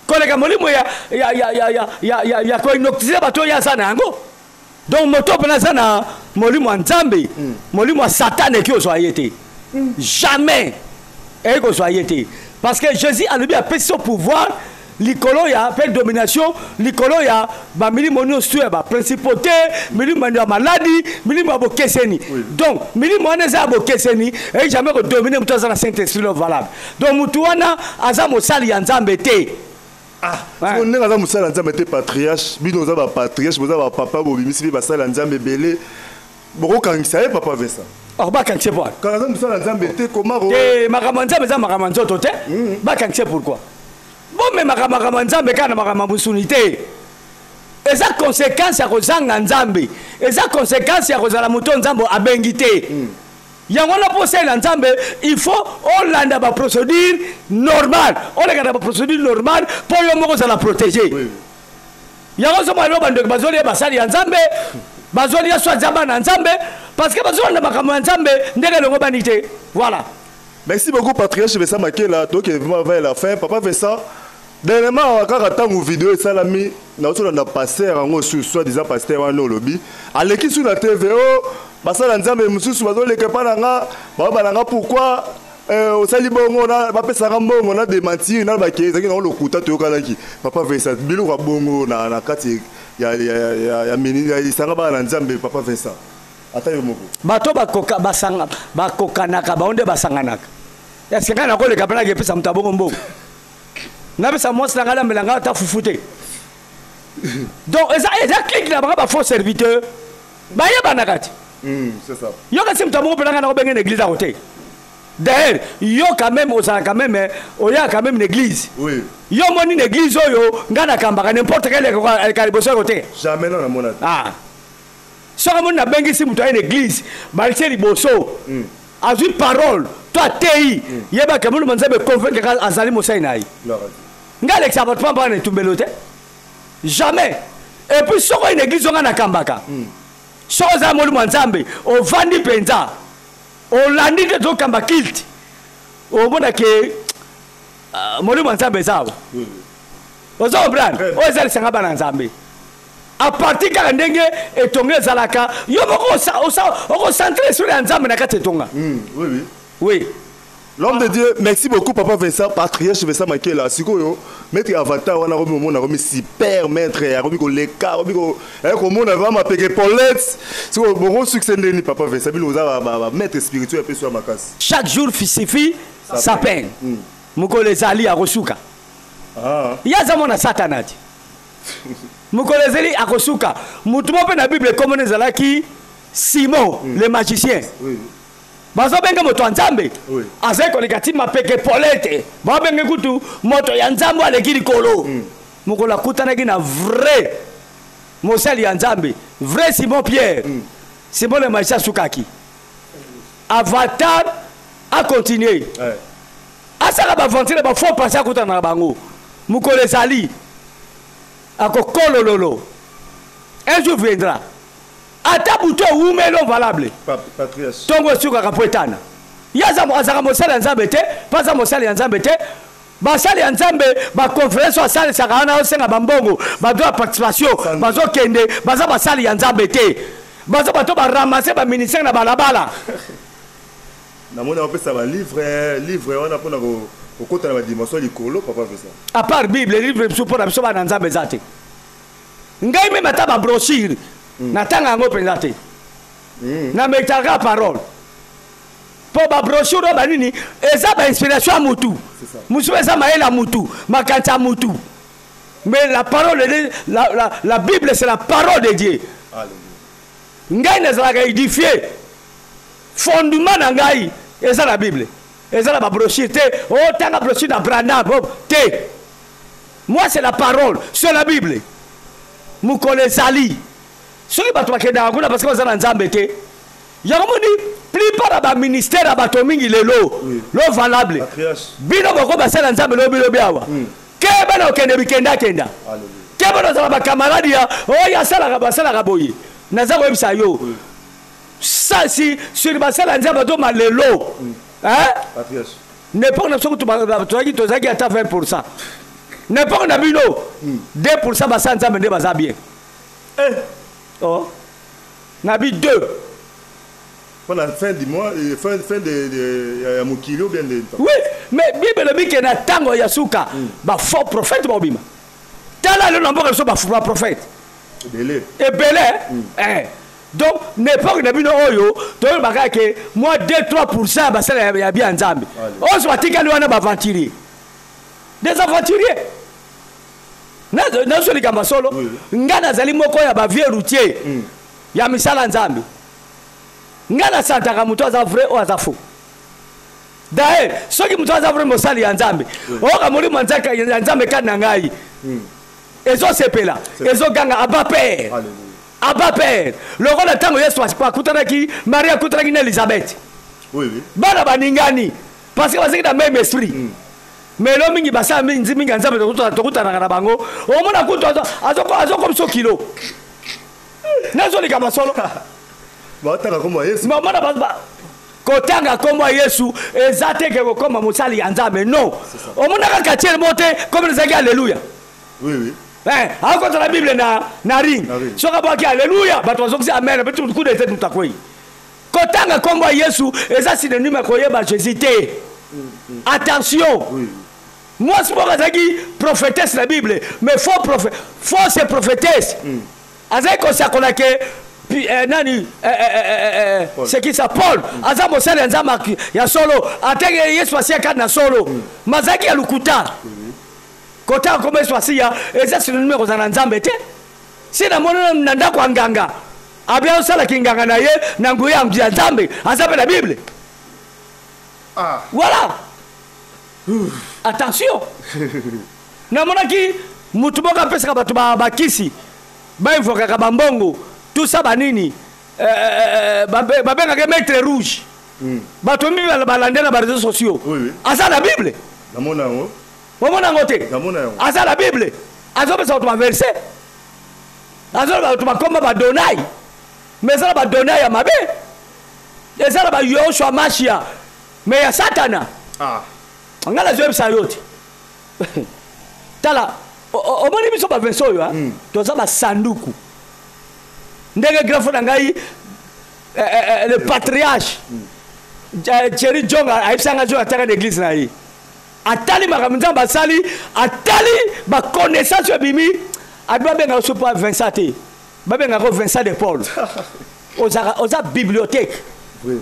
koleka molimo ya koinoctise bato oyo aza na yango. Donc moto mpena aza na molimo ya Nzambe, molimo ya Satan eki ozwa ye te, jamais eyei kozwa ye te, parce que Jésus alobi apesi so pouvoir likolo ya mpe domination likolo ya bamilimo nyonso ya baprincipauté, milimo ya maladi, milimo ya bokeseni. Donc milimo wana eza ya bokeseni, eyei jamais kodomine moto aza na Saint Esprit lo valable. Donc motu wana aza mosali ya Nzambe te. Ah, sikoyo ndenge aza mosala ya Nzambe te, patriarche, bino oza bapatriarche, boza bapapa, bobimisi mpe basala ya Nzambe ebele, bokokangisa ye, papa Vincent? Or bakangise po Kaka aza mosala ya Nzambe te, koma te. Makambo ya Nzambe eza makambo ya nzoto te. Bakangise pourquoi? Bomemaka makambo ya Nzambe kaka na makambo ya mosuni te. Eza conséquence ya kozanga Nzambe, eza conséquence ya kozala moto oyo Nzambe abengi te. Yango wana, mpo osalela Nzambe, il faut olanda baprocédure normale, oleka na baprocédure normale mpo yo moko ozala protégé. Yango ozomona lelo bandeko bazolia basali ya Nzambe, bazolia so aza bana ya Nzambe, parce que bazolanda makambo ya Nzambe ndenge elongo bani te. Voilà. Merci beaucoup, patriarche Vincent Makela. Donc vraiment vers la fin, papa Vincent, dernièrement kaka ntango video esalami, nazolanda pasteur yango su, soit disant pasteur wana olobi aleki su na TV o basala Nzambe mosusu bazoleka epa na nga, baoba na nga pourquoi. Osali bongo na bapesaka mbongo na démentir na bake ezalaki nango lokuta. Toyokanaki, papa Vincent, biloko ya bongo na kati ya lisanga bana na Nzambe. Papa Vincent, ata yo moko. Bato bakoka basanga bakokanaka, bango nde basanganaka. Eske ngai nakoleka mpe nakepesa moto abongo mbongo, napesa mwasi na ngai, alambela ngai ata fufu te? Donc eza clique na bango, bafaux serviteur bayebanaka te. C'est ça. Yo kasi moto abongo mpe na ngai nakobenge na église ako te. D'ailleurs, yo quand même ozala quand même, oya quand même na église. Oui. Yo moni na église oyo ngai nakambaka, n'importe quel eleka liboso yako te. Jamais, non, namona te. Ah, soki amoni nabengisi moto aye na église, balitie liboso, azwi parole to atei, yebaka molimo Nzambe convaincre, azali mosali na ye. Gloire à Dieu. Ngai alekisaka bato pamba na etumbelo te, jamais. Et puis soki oye na église oyo ngai nakambaka, soki ozala molimo ya Nzambe, ovandi mpenza, olandi te, tokamba culte, omona ke molimo ya Nzambe eza awa. Oza comprendre? Oyo eza lisanga bana Nzambe. À partir kaka ndenge etonga ezalaka, yo moko okocentre esprit ya Nzambe na kati etonga. Oui. Oui. L'homme de Dieu, merci beaucoup, papa Vincent, patriarche Vincent Makela. Sikoyo, maître Avatar wana romi omona romi super maître, aromi ko leka, romi ko eh ko mona vraiment peke Paulette. Sikoyo bongo succès ndeni, papa Vincent, bino oza ba maître spirituel pe sur makasi. Chaque jour suffit sa peine. Mokolo ezali akosuka. Ye aza mwana Satana ti. Mokolo ezali akosuka. Motu moko mpe na Bible ekomona ezalaki Simon le magicien. Bazobenga moto ya Nzambe. Azali koleka ti mapeke pole te, babenge kutu moto ya Nzambe aleki likolo. Mokolo akutanaki na vrai mosali ya Nzambe, vrai Simon Pierre, Simon le magicien asukaki. Avatar acontinue. Asala baaventure, bafaux passé, akutana na bango. Mokolo ezali akokolololo. Un jour viendra, ata butu ewumeli valable, ntongo esukaka mpo etana. Ye azalaka mosali ya Nzambe te, mpo aza mosali ya Nzambe te. Basali ya Nzambe, baconférence oyo asalisaka wana, osenga bambongo, badroit ya participation, bazokende, baza basali ya Nzambe te. Baza bato baramase baministère na balabala. Namoni apesa balivre, livre wana mpona kokota na badimension likolo, papa Vincent. À part Bible, livre mosusu mpona biso bana Nzambe eza te. Ngai meme ata babrochure natanga yango mpenza te. Nametaka parole, mpo babrochure oyo banini eza bainspiration ya mutu mosusu, eza mayele ya mutu, makanisi ya mutu. Mais la parole de la Bible, c'est la parole de Dieu. Ngai nazalaka édifié, fondement na ngai eza na Bible, eza na babrochure te. Otanga brochure na Branham te. Moi, c'est la parole, c'est la Bible. Mokolo ezali, soki bato bakendaka kuna parce que baza na Nzambe te. Yango moni plupart ya baministère ya bato mingi lelo lo valable, bino boko basala Nzambe lobi lobi awa. Keba na okende bikendakenda, keba na ozala bakamarade ya oyo asalaka, basalaka boye. Naza koyebisa yo, sasi sur basala Nzambe azoma lelo, n'époque na biso kutu tozalaki ata 20. N'époque na bino, 2 basala Nzambe nde baza bien. Oh. Na bi 2. Pendant fin du mois, fin de ya mokili ou bien de Oui, mais Bible elobi ke na ntango ya suka, bafaux prophète baobima. Tala lelo na mboka biso, baprophète ebele. Ebele. Donc n'époque na bino oyo toyebaka ke moi 2 3 ya basala ya bia Nzambe oyo so batikali wana, baaventurier, des aventuriers. Nazo likambo solo, ngai nazali moko ya bavieux routier ya misala Nzambe. Ngai nasantaka moto aza vrai, oyo aza faux. D'ailleurs, soki moto aza vrai mosali ya Nzambe, oyoka molimo ya Nzambe kati na ngai ezosepela, ezoganga aba père, aba père, lokola ntango Yesu akutanaki Marie, akutanaki na Elizabeth. Bana baningani parce que bazalaki na même esprit. Mais elo mingi basala mingi mingi ya Nzambe, tokutanaka na bango, omona kutu azokomisa kilo. Nazolika masolo. Batanga kombo ya Yesu. Omona kotanga nkombo ya Yesu eza te ke kokoma mosali ya Nzambe, non. Omonaka katiere mo te komi ezalaki alleluya. Akota na Bible na ring, soki abwaki alleluya, bato bazokisi amen, mpe kuda ete moto akwei. Kotanga nkombo ya Yesu eza synonyme ya koyeba Jésus te. Attention. Mwasi moko azalaki prophétesse na Bible, mais faux prophète, fausse prophétesse. Azalaki kosakola ke nani, c'est qui ça, Paul, aza mosali ya Nzambe ya solo, atenge Yesu Masiya kati na solo. Mais azalaki ya lokuta. Kota akoma Yesu Masiya, eza synonyme ya kozala na Nzambe te. Si namoni na ndako ya nganga, abia osalaki nganga na ye na nguya ya Nzambe, aza mpe na Bible. Voilà. Attention. Namonaki mutu moko apesaka bato bakisi, bainvokaka bambongo, tout ça banini, babengaka maître rouge. Bato mingi balande na ba réseaux sociaux. Aza na Bible. Namona yango. Omona yango te? Namona yango. Aza na Bible. Azopesa bato ba verset. Azoloba bato bakoma ba donai. Mais eza na ba donai ya mabe. Eza na ba Yoshua Mashia. Mais ya Satana. Nga nazoyebisa yo te. Tala, omoni biso ba verset oyo, hein? Toza ba sanduku. Ndenge grand frère na ngai, le patriarche, Thierry Jong ayebisa nga jo ataka na église na ye. Atali makambo Nzambe asali, atali ba connaissance oyo ebimi, abi babengaka so pa Vincent te. Babengaka ko Vincent de Paul. Oza bibliothèque. Vraiment.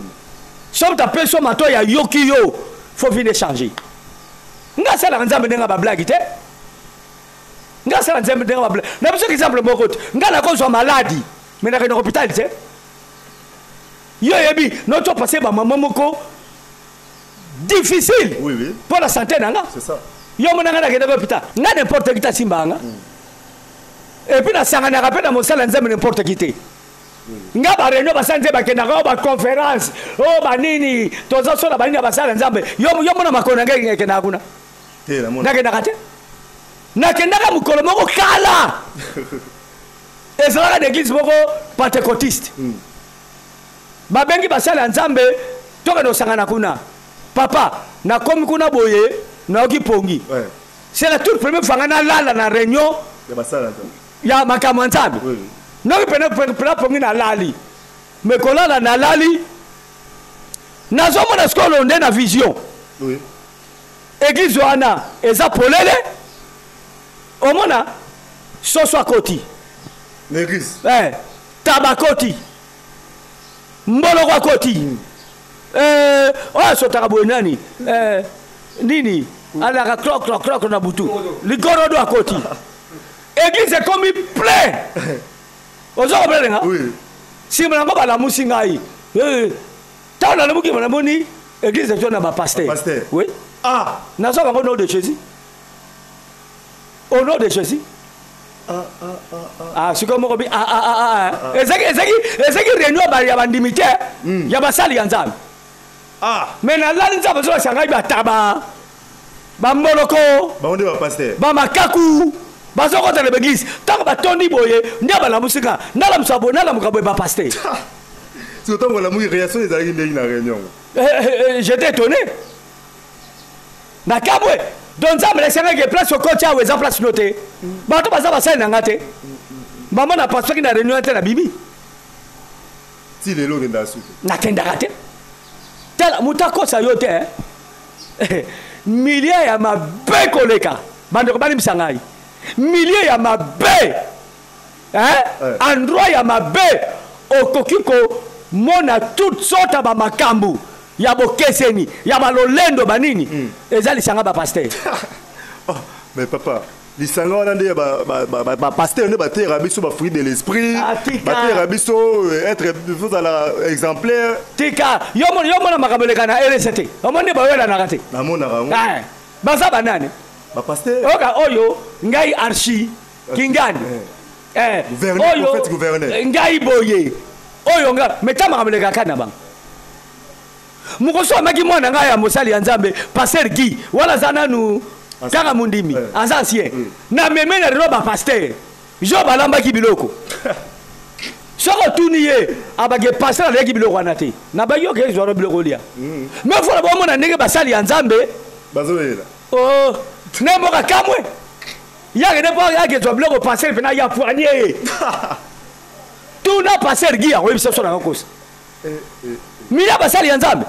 Soki tapesi yo matoyi ya yoki yo, faut venir changer. Nga asalaka Nzambe ndenge ba blague te. Nga asala Nzambe ndenge ba blague. Na biso exemple moko te. Nga nakozwa maladi, mais nakende na hôpital te. Yo yebi, noto passer ba maman moko difficile. Oui, oui. Pour la santé nanga. C'est ça. Yo mona nga nakende na hôpital. Nga n'importe qui ta simba nga. Et puis na sanganaka pe na mosala Nzambe n'importe qui te. Nga ba réunion basala Nzambe bakendaka, oyo ba conférence, oyo ba nini, toza sola ba nini ya basala Nzambe. Yo, yo mona makolo na ngai ekendaka kuna. Te, na mona. Nakendaka te. Nakendaka mokolo moko kala. Ezalaka na église moko pentecôtiste. Babengi basala ya Nzambe, tokende kosangana kuna. Papa, nakomi kuna boye, nayoki pongi. C'est la toute première fois nga nalala na réunion Ya basala Nzambe. Ya makambo ya Nzambe. Oui, oui. Noki pene, pene, pene pongi nalali. Mais kolala nalali, nazomona sikoyo nde na vision. Oui. Église wana eza polele. Omona soso akoti. Na église. Taba akoti. Mboloko akoti. Oyo asotaka boye nani? Nini? Alaka krok, krok, krok na butu. Ligorodo akoti. Église ekomi plein. Ozo comprendre nga? Oui. Sima nango balamusi ngai. Tango nalamuki namoni église ezo na ba pasteur. Ba pasteur. Oui. Nazo bango au nom de Jésus. Au nom de Jésus. Sikoyo moko bi, ah, ah, ah, ah, ah. Ezaki, ezaki, ezaki réunion ya bandimi te, ya basali ya Nzambe. Mais nalali Nzambe azolakisa ngai bataba, bamboloko, Bango nde ba pasteur. ba makaku, bazokota na église. Tango batondi boye, nde balamusi nga. Nalamusa boye, nalamuka boye ba pasteur. Sikoyo tango balamuki, réaction ezalaki ndenge na réunion? J'étais étonné. Na kabwe. Donc Nzambe alakisaka ke place okoti awa eza place no te. Bato baza basali na nga te. Mama na pasaki na réunion te na bibi. Ti lelo okendaka suki? Nakendaka te. Tala, moto akosa yo te, hein? Milieu ya mabe koleka. Bandeko balimbisa ngai. Milieu ya mabe. Hein? Endroit ya mabe okoki komona toutes sortes ba makambo ya bokeseni, ya balolendo banini. Eza lisanga ba pasteur. Oh, mais papa, lisanga wana nde ya ba pasteur nde bateyaka biso ba fruits de l'esprit, Ah, tika. bateyaka biso être, faut ozala exemplaire. Tika, yo mona, yo mona makambo eleka na RC te. Omoni nde bawelanaka te. Namonaka yango. Baza banani? Ba pasteur. Oyoka oyo ngai archi Kingani. Gouverneur, Oyo, prophète gouverneur. Ngai boye. Oyo nga, mais ta makambo eleka kaka na bango. Mokoso amaki mwana ngai ya mosali ya Nzambe, pasteur Guy, wana aza nanu kaka mondimi, aza ancien. Na meme na relo ba pasteur. Jo balambaki biloko. Soko otuni ye, abake pasteur aleki biloko wana te. Na baki oke zwa biloko olia. Mais faut na bomona ndenge basali ya Nzambe. Bazoyela. Oh, ne mboka kamwe. Yake ne pa yake zwa biloko pasteur pena ya poignée ye. Tuna pasteur Guy akoyebisa biso na kokosa. Mila basali ya Nzambe.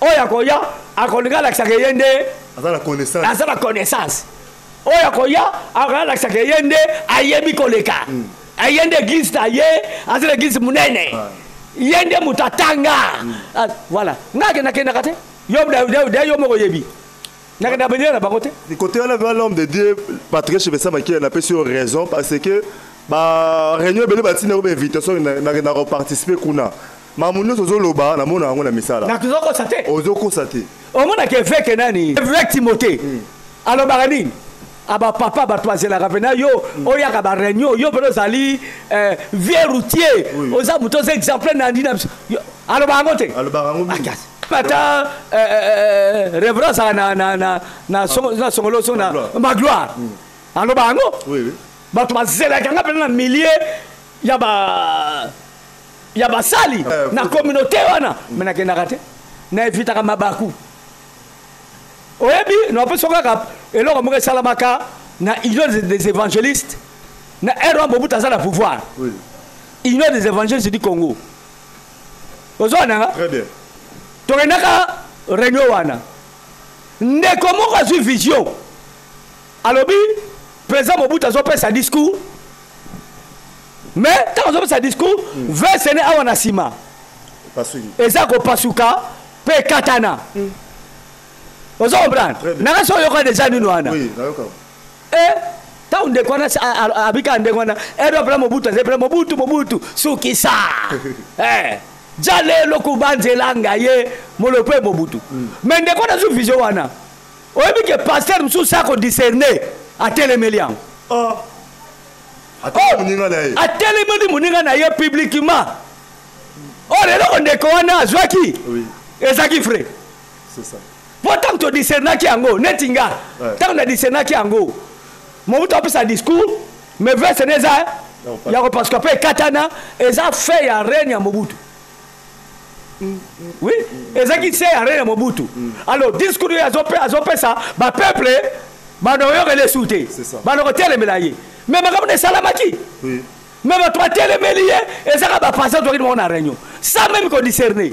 Oyo akoya akolinga alakisaka ye nde aza na connaissance. Oyo akoya alakisaka ye nde ayebi koleka. Aye nde église na ye, aza na église monene. Ye nde moto atanga. Voilà. Nga akendakendaka te. Yo yo moko oyebi. Nakenda bendela na bango te. Côté wana vraiment l'homme de Dieu Patrick Vincent Makela napesi yo raison parce que ba réunion ebele batina yo ba invitation na koparticiper kuna. Makambo nyonso ozoloba namona yango na misala. Nazokosa te. Ozokosa te. Omonaka évêque nani? Évêque Timothée. Alobaka nini? Aba papa bato bazelaka mpena yo oyaka ba réunion yo mpena ozali vieux routier oza moto oza exemplaire na ndi na biso. Alobaka yango te. Alobaka yango mingi. Ata révérend azalaka na songolo so na magloire. Alobaka yango. Bato bazelaka nga mpena na milieu ya ba ya basali na communauté wana, me nakendaka te, na evitaka mabaku. Oyebi napesi kaka eloko moko esalamaka na Union des évangélistes na ère wana Mobutu aza na pouvoir. Union des évangélistes du Congo, ozwa nanga tokendaka réunion wana, ndeko moko azwi vision, alobi président Mobutu azopesa discours, mais ntango azopesa discours, veste ne awa na nsima eza kopasuka mpe ekatana. Ozo comprendre nanga so oyoka deja nini wana? Ntango ndeko wana abika ndenge wana, ero mpena Mobutu azali mpena Mobutu, Mobutu sukisa ja lelo kubanzelanga ye molopo ye Mobutu. Mais ndeko wana azwi vision wana, oyebi ke pasteur mosusu akodiscerne, atelemeli yango. Atelemeli moninga na ye publiquement. Oyo eloko ndeko wana azwaki ezalaki vrai. Po ntango todiscernaki yango neti nga, ntango nadiscernaki yango, Mobutu apesa discours, mais veste ne eza ya kopasuka mpe ekatana, eza fait ya règne ya Mobutu. Oui, ezalaki se ya règne ya Mobutu. Alors discours oyo azopesa, bapeuple bando oyokela esu te, bando kotelemela ye, mais makambo na esalamaki, mais bato batelemeli ye ezaka bapasteur tokini bango na réunion sans même kodiscerne.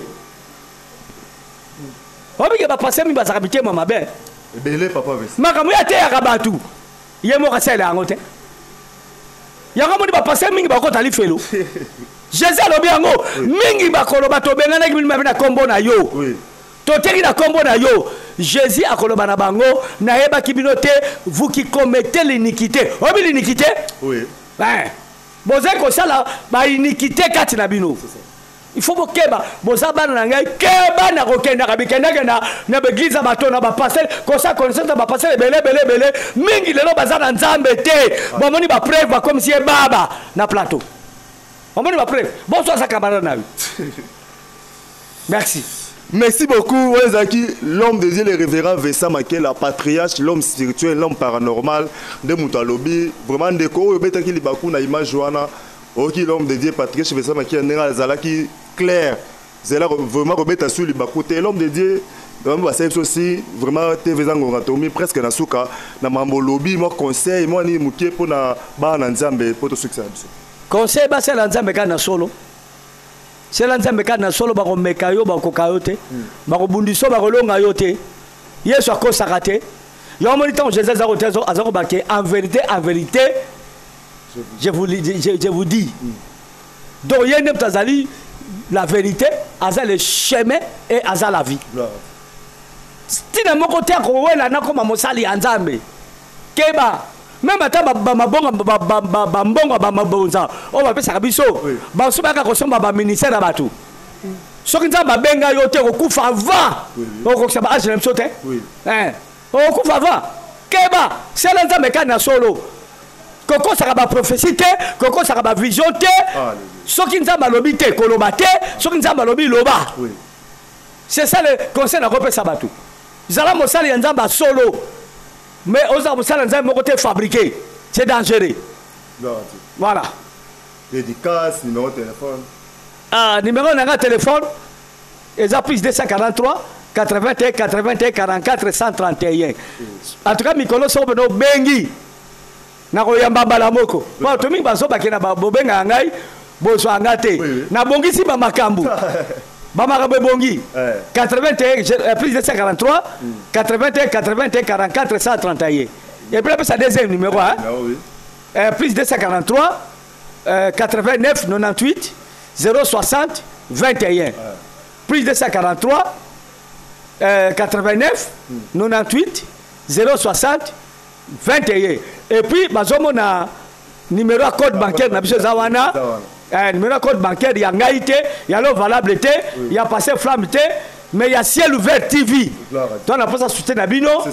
Obike bapasteur mingi bazalaka mitema mabe. Ebele, papa. Makambo ye ateyaka bato, ye moko asalela yango te. Yango moni bapasteur mingi bakota lifelo. Jésus alobi yango mingi, bakoloba tobenganaki milimo mabe na nkombo na yo, toteki na nkombo na yo. Jésus akoloba na bango: nayebaki bino te, vous qui commettez l'iniquité. Oyebi l'iniquité? Bozali kosala bainiquité kati na bino. Il faut bokeba, boza bana na ngai, keba na kokendaka bikendakenda na baeglise ya bato, na bapasteur, kosala connaissance na bapasteur ebele ebele ebele mingi. Lelo baza na Nzambe te. Bamoni bapreuve, bakomisi ye baba na plateau. Bamoni bapreuve, boso aza camarade na yo. Merci. Merci beaucoup. Ezaki, l'homme de Dieu, le révérend Vincent Makela, patriarche, l'homme spirituel, l'homme paranormal, de moto alobi, vraiment ndeko oyo betaki libaku na image wana, oki l'homme de Dieu patriarche Vincent Makela ndenge azalaki clair. Zela vraiment kobeta sur libaku te. L'homme de Dieu, vraiment basali biso aussi vraiment TV eza ngonga tomi presque na suka na mambo lobi mwa conseil mwa nini moke mpona bana na Nzambe mpo tosukisa na biso. Conseil, basala Nzambe kaka na solo. Sela Nzambe kaka na solo, bakomeka yo, bakoka yo te, bakobundisa yo, bakolonga yo te. Yesu akosaka te. Yango moni ntango Jésus aza kote, aza kobake: en vérité, en vérité, je vous dis. Donc ye nde moto azali la vérité, aza le chemin et aza la vie. Ntina moko te akowela nakoma mosali ya Nzambe. Keba, même ata bamabonga, bambongo, bamabonza oyo bapesaka biso, baso bayaka kosomba baministère ya bato. Soki Nzambe abenga yo te, okokufa avant okokisa baage na biso te, okokufa avant. Keba, sela Nzambe kani na solo. Kokosaka baprophétie te, kokosaka bavision te. Soki Nzambe alobi te, koloba te. Soki Nzambe alobi, loba. C'est ça le conseil nakopesa bato. Zala mosali ya Nzambe ya solo, mais ozala mosali ya Nzambe moko te fabriqué, c'est dangereux. Voilà. Dédicace, numéro de téléphone. Ah, numéro na nga téléphone eza plus 243 81 81 44 131. En tout cas mikolo soko mpena obengi, nakoyamba mbala moko. Bato mingi bazobake na bobengaka ngai, bozwa nga te. Nabongisi bamakambo. Bamakambo ebongi. 81 plus 243 81 81 44 131. Et puis apesa deuxième numéro, hein? Ah, oui. Plus 243 89 98 060 21. Plus 243 89 98 060 21. Et puis bazomona numéro ya code bancaire na biso eza wana. Numéro ya code bancaire ya ngai te, ya lo valable te, ya passé flamme te, mais ya Ciel Ouvert TV. To na posa soutien na bino.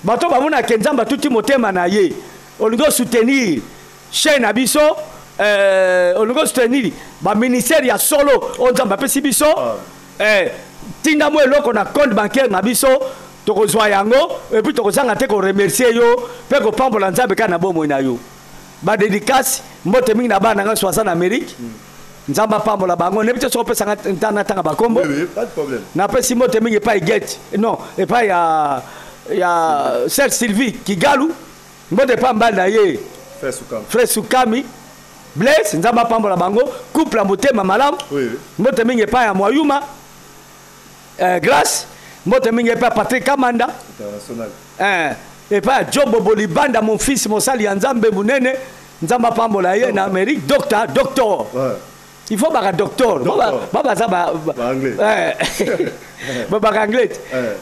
Bato bamona ke Nzambe atuti motema na ye. Olingi soutenir chaîne na biso, olingi soutenir ba ministère ya solo oyo Nzambe apesi biso. Tinda mo eloko na compte bancaire na biso, tokozwa yango et puis tokozanga te ko remercier yo pe kopambola Nzambe kaka na bomoi na yo. Ba dédicace mbote mingi na bana nga soisa na Amérique. Nzambe apambola bango. Nebi te soko pesa nga ntana tanga ba kombo. Oui, oui, pas de problème. Na pesi mbote mingi epai Get. Non, epai ya Sœur Sylvie Kigalu. Mbote pa mbali na ye. Frère Sukami. Frère Sukami. Blaise, Nzambe apambola bango. Couple ya motema malamu. Oui, oui. Mbote mingi epai ya Mwayuma. Grâce. Mbote mingi epai ya Patrick Kamanda. International. Epai ya Jobo Bolibanda, mon fils, mosali ya Nzambe munene. Nzambe apambola ye na Amérique. Docteur, docteur. Ouais. Il faut baka docteur. Docteur. Ba, ba, ba, ba, ba, Ba anglais. Ba, ba anglais.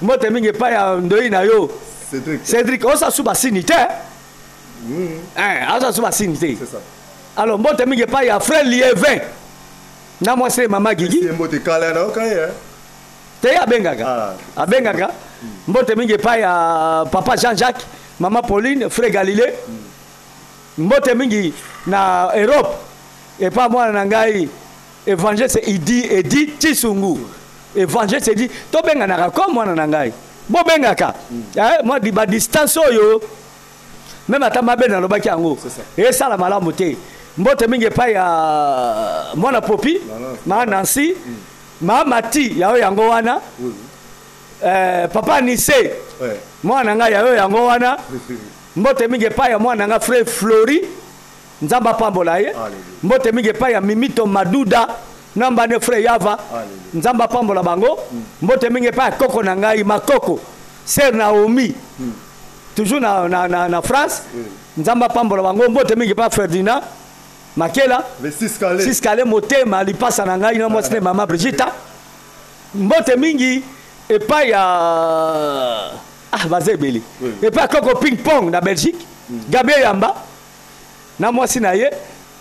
Mbote mingi epai ya ndoi na yo. Cédric. Cédric, osa suba sini te. Osa suba sini te. C'est ça. Alors mbote mingi epai ya frère Liévin. Na mwasi mama Gigi. C'est mbote kala na okaye, hein. Te abengaka. Ah. Abengaka. Mbote mingi epai ya papa Jean-Jacques, mama Pauline, frère Galilée. Mbote mingi na Europe. Epai mwana na ngai évangéliste Idi Edi Chisungu. Évangéliste Edi tobenganaka comme mwana na ngai. Bobengaka. Moi di ba distance oyo même ata mabe na lobaki yango. C'est ça. Et ça la malamu te. Mbote mingi epai ya mwana Popi, ma Nancy, ma Mati ya oyo yango wana. Oui, oui. Papa Nissé. Ouais. Mwana ngai ya oyo yango wana. Mbote mingi epai ya mwana nga frère Flori. Nzambe apambola ye. Alléluia. Mbote mingi epai ya Mimito Maduda na mbane frère Yava. Alléluia. Nzambe apambola bango. Mbote mingi epai ya koko na ngai Makoko, sœur Naomi. Toujours na France. Nzambe apambola bango. Mbote mingi epai ya Ferdinand Makela. Le six Calais. Six Calais motema lipasa na ngai na mwasi ne mama Brigitte. Mbote mingi epai ya bazebeli. Oui. Epai ya koko ping pong na Belgique. Gabriel Yamba na mwasi na ye.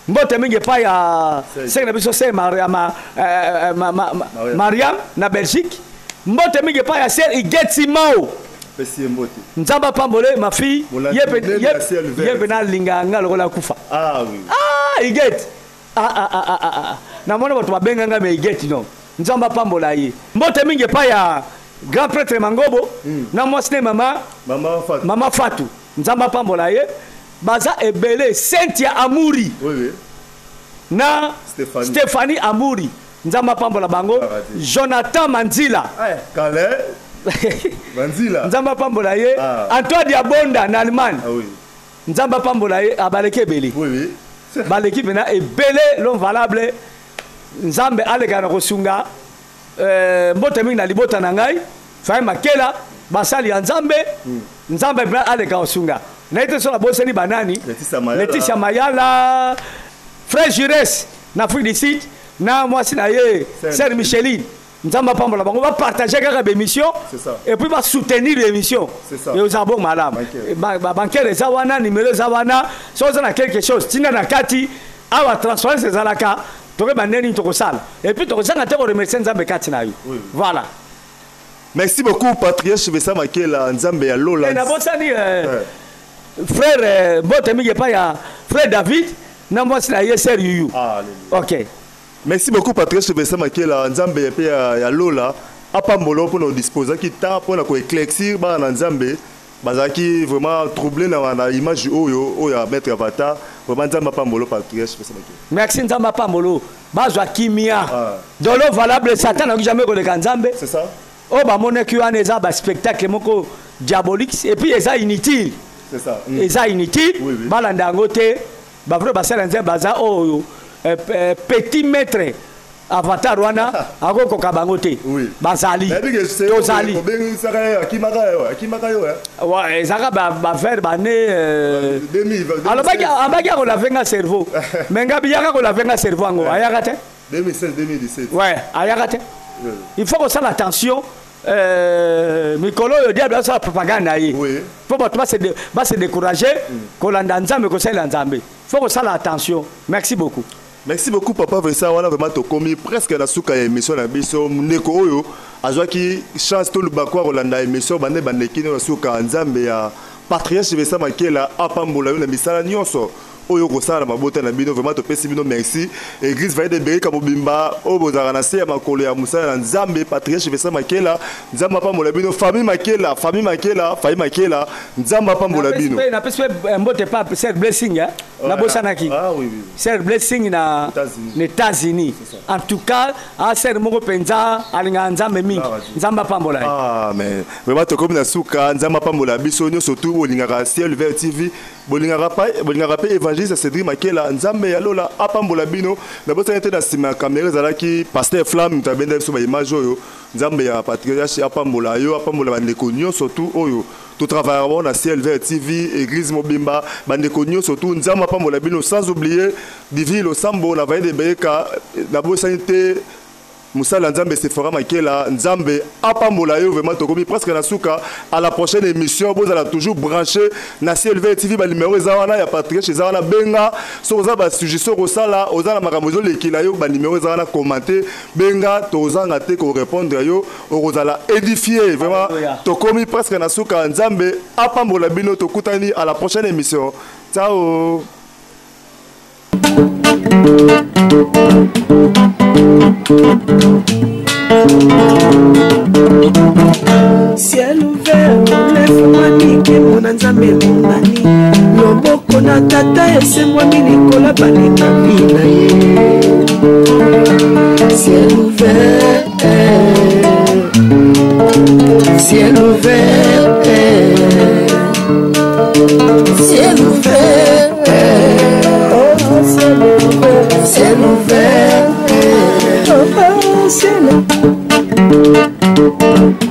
Mbote mingi epai ya Sey. sey na biso sey Maria, ma, ma, ma, ma, Mariam. Mariam na Belgique. Mbote mingi epai ya sey Igeti Mao. Pesi ye mbote. Nzambe apambole ma fille. Molandi Ye pe, monene ye, ya ciel vert. ye pe na linga nga lokola kufa. Ah oui. Ah Igeti. Ah, ah, ah, ah, ah, ah. Na mona bato babenga nga me Igeti non. Nzambe apambola ye. Mbote mingi epai ya grand prêtre Mangobo na mwasi ne mama Mama Fatou. Mama Fatou. Nzambe apambola ye. Baza ebele Cynthia Amuri. Oui, oui. Na Stéphanie. Stéphanie Amuri. Nzambe apambola bango. Paradis. Jonathan Manzila. Ah, Calais. Manzila. Nzambe apambola ye. Ah. Antoine Diabonda na Allemagne. Ah oui. Nzambe apambola ye abaleki ebele. Oui, oui. Baleki pena ebele l'homme valable. Nzambe aleka na kosunga. Mbote mingi na libota na ngai. Faye Makela basali ya Nzambe. Nzambe pena aleka kosunga. Na ete so na boseni banani. Laetitia Mayala. Laetitia Mayala. Frère Jures na Afrique du Sud na mwasi na ye Sœur Sœur Micheline. Nzambe apambola bango ba partager kaka ba émission. C'est ça. Et puis ba soutenir l'émission. C'est ça. Et oza bon malamu. Bancaire. Ba, ba bancaire eza wana, numéro eza wana. So oza na quelque chose, tinda na kati, awa transparence ezalaka, tokoyeba ndenge nini tokosala. Et puis tokozanga te koremercier Nzambe kati na yo. Oui, oui. Voilà. Merci beaucoup Patrice Vesa Makela Nzambe ya Lola. Et na bosani, Ouais. frère mbote mingi epai ya frère David na mwasi na ye sœur Yuyu. Ah, alléluia. OK. Merci beaucoup Patrice Vesa Makela Nzambe ya pe ya Lola. Apambolo pour nous disposer qui temps pour nous éclaircir ba na Nzambe. Bazaki vraiment troublé na image oyo oyo ya maître Avatar. Vraiment Nzambe apambolo Patrice Vesa Makela. Merci Nzambe apambolo. Bazwa kimia. Ah. Dolo valable Satan n'a jamais koleka Nzambe. C'est ça. Oh ba moneki wana eza ba spectacle moko diabolique et puis eza inutile. C'est ça. Eza inutile. Oui, oui. Balanda yango te. Ba vrai basala Nzambe baza oyo petit maître. Avatar wana akokoka bango te. Bazali. Tozali. Ezalaka bavere bane alobaki abaki akolave nga cerveau. Mais nga biyaka kolave nga cerveau yango ayaka te. 2016 2017. Ouais, ayaka te. Il faut kosala attention. Mikolo oyo diable asala propagande na ye mpo bato base décourager kolanda Nzambe, kosalela Nzambe. Faut kosala attention. Merci beaucoup. Merci beaucoup, papa Vincent. Wana vraiment tokomi presque na suka ya émission na biso. Ndeko oyo azwaki chance to lubako kolanda émission bande bandeki na suka, Nzambe ya patriarche Vincent Makela apambola yo na misala nyonso oyo kosala na mabota na bino. Vraiment topesi bino merci, église Vaye de Berika mobimba oyo bozalaka na se ya makolo ya mosala na Nzambe patriarche Vincent Makela. Nzambe apambola bino, famille Makela, famille Makela, famille Makela, Nzambe apambola bino. Napesi mpe mbote pa Sir Blessing, eh? Nabosanaki. Ah, oui, oui. Sir Blessing na États-Unis. En tout cas, aser moko mpenza alingaka Nzambe mingi. Nzambe apambola ye. Ah, mais vraiment tokomi na suka. Nzambe apambola biso nyonso tu bolingaka Ciel Vert TV, bolingaka pa, bolingaka mpe évangéliste Cédric Makela. Nzambe ya lola apambola bino. Nabosani te, na nsima ya caméra ezalaki pasteur Flamme, moto abenda biso baimage oyo. Nzambe ya patriarche apambola yo, apambola bandeko nyonso tu oyo totravaillaka bango na Ciel Vert TV, église mobimba, bandeko nyonso tu, Nzambe apambola bino. Sans oublier Divine Losambo na Vaye de Beyeka. Nabosani te mosala ya Nzambe Sephora Makela. Nzambe apambola yo. Vraiment tokomi presque na suka. À la prochaine émission. Bozala toujours branché na Ciel Vert TV. Banuméro eza wana, ya patriarche eza wana. Benga soki oza basuggestion kosala, oza na makambo ezolekela yo, banuméro eza wana. Commente, benga, tozanga te korépondre yo, okozala édifié vraiment. Tokomi presque na suka. Nzambe apambola bino. Tokutani à la prochaine émission. Ciao. Ciel ouvert efungwami, nkembo na Nzambe emonani, loboko na Tata esembwami likolo balekami na ye. Ciel ouvert, ciel ouvert, ciel ouvert, oh, ciel ouvert, ciel ouvert.